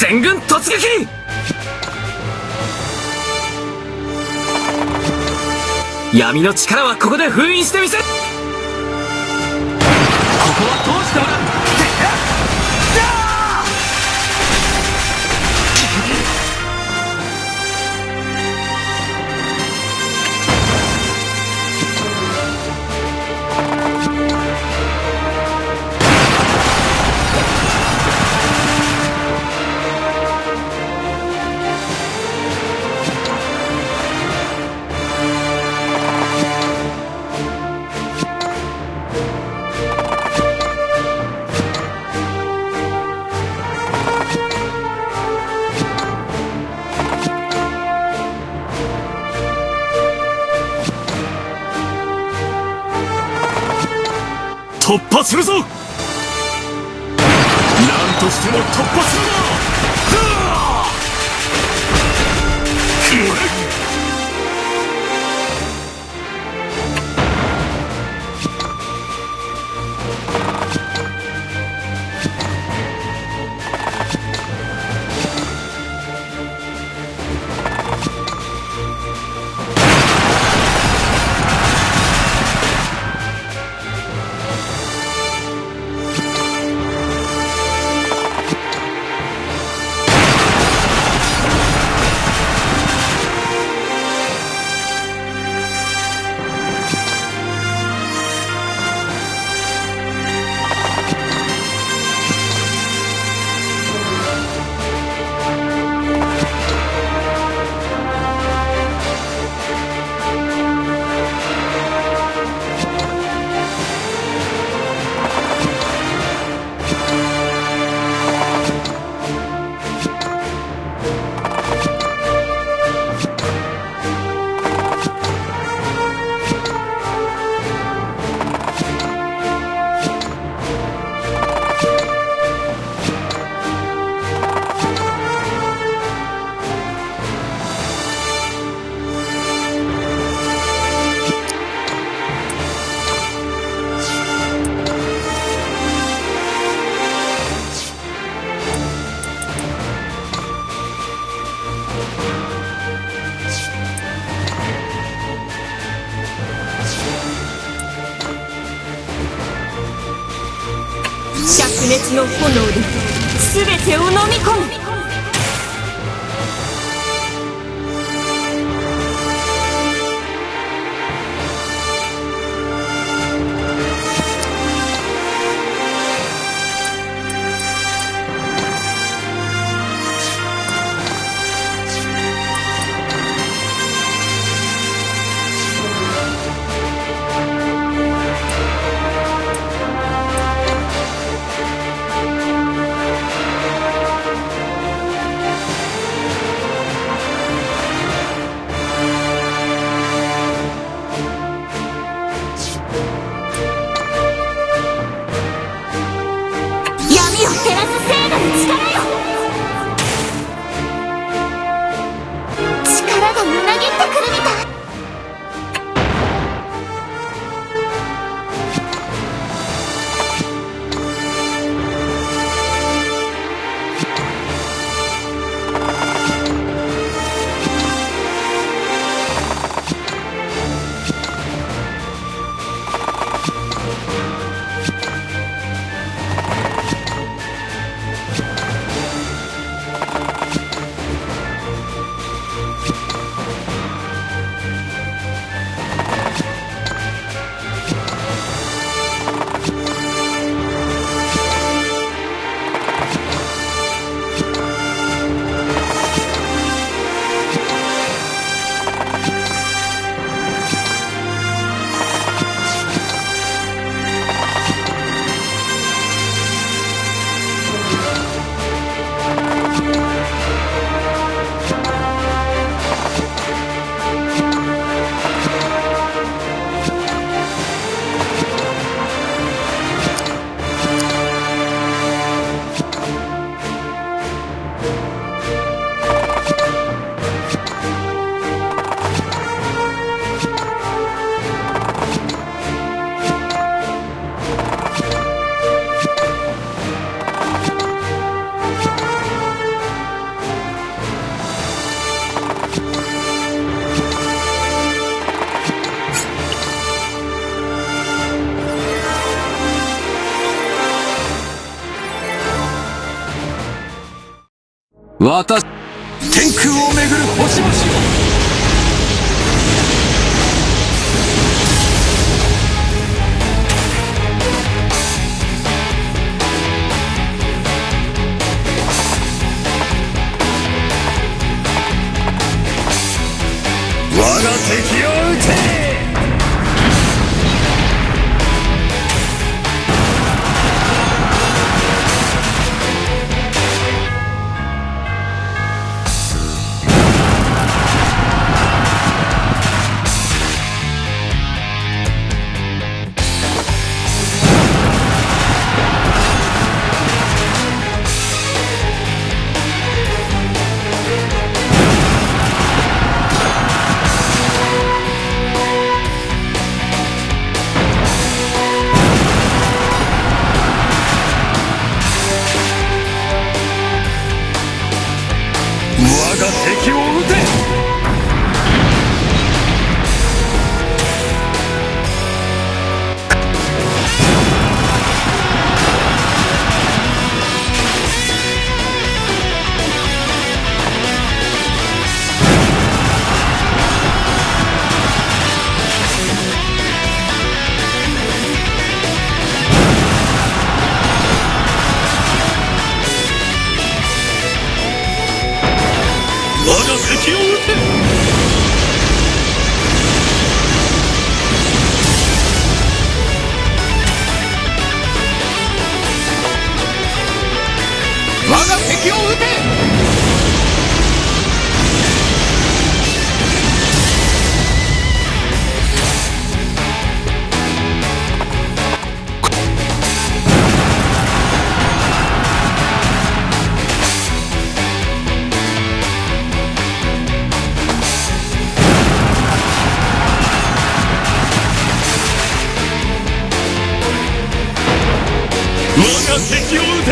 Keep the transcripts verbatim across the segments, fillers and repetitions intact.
全軍突撃！ 闇の力はここで封印してみせる。ここは通してもらう。突破するぞ！なんとしても突破するだ！ 灼熱の炎で全てを飲み込む。 こ私、天空を巡る星々を。我が敵を討て！我が敵を討て！我が敵を討て！我が敵を討て！我が敵を討て！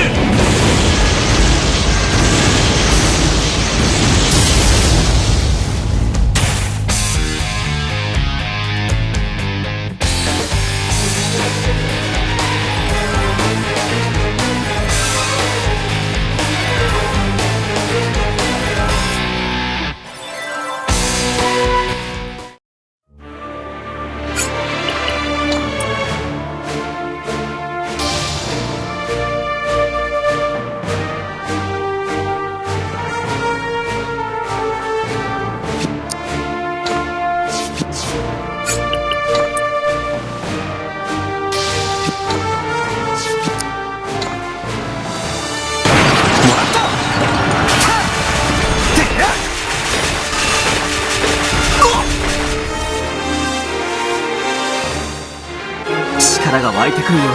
力が湧いてくるようだ。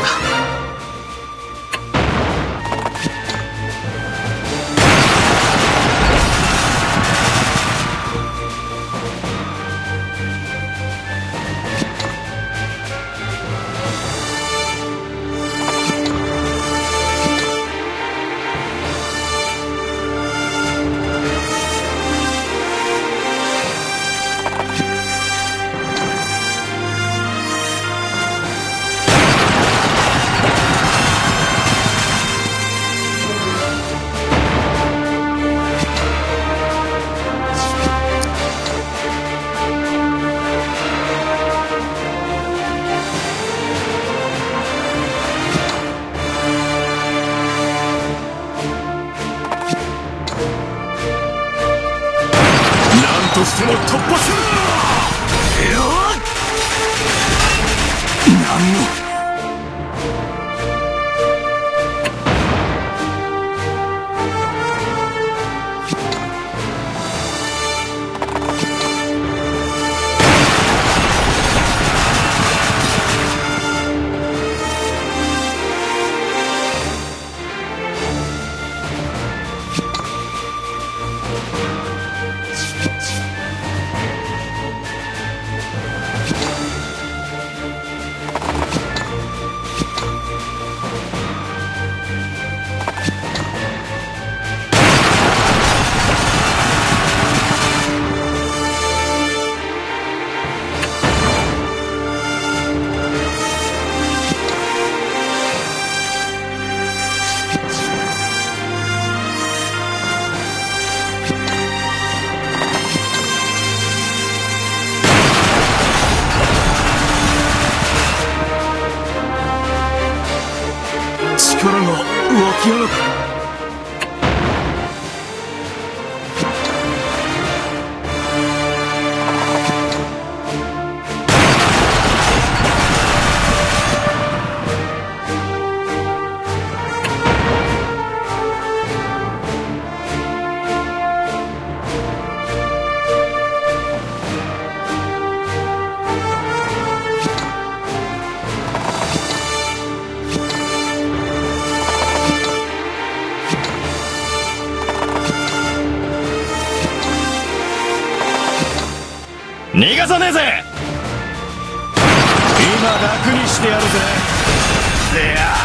なんとしても突破する！なんの逃がさねえぜ。今、楽にしてやるぜ。いやー。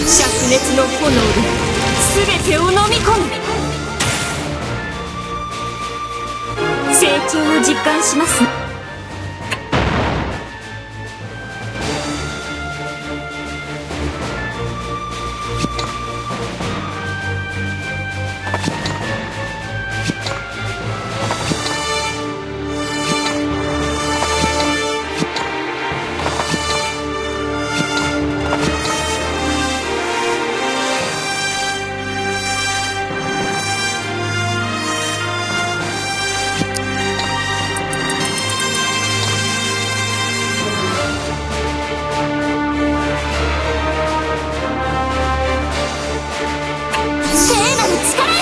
灼熱の炎で全てを飲み込む。成長を実感します。聖なる力よ。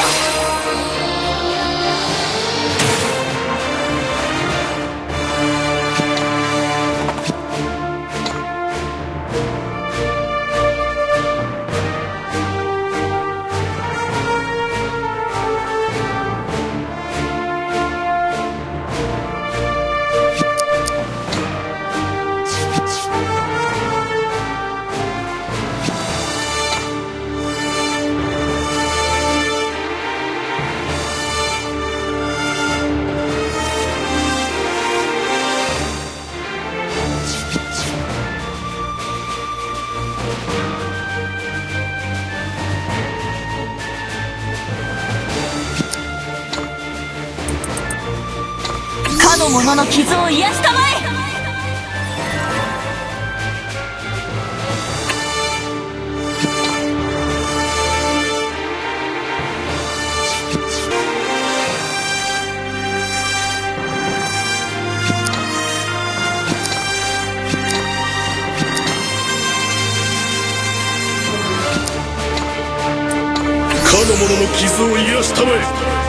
かの者の傷を癒したまえ。かの者の傷を癒したまえ。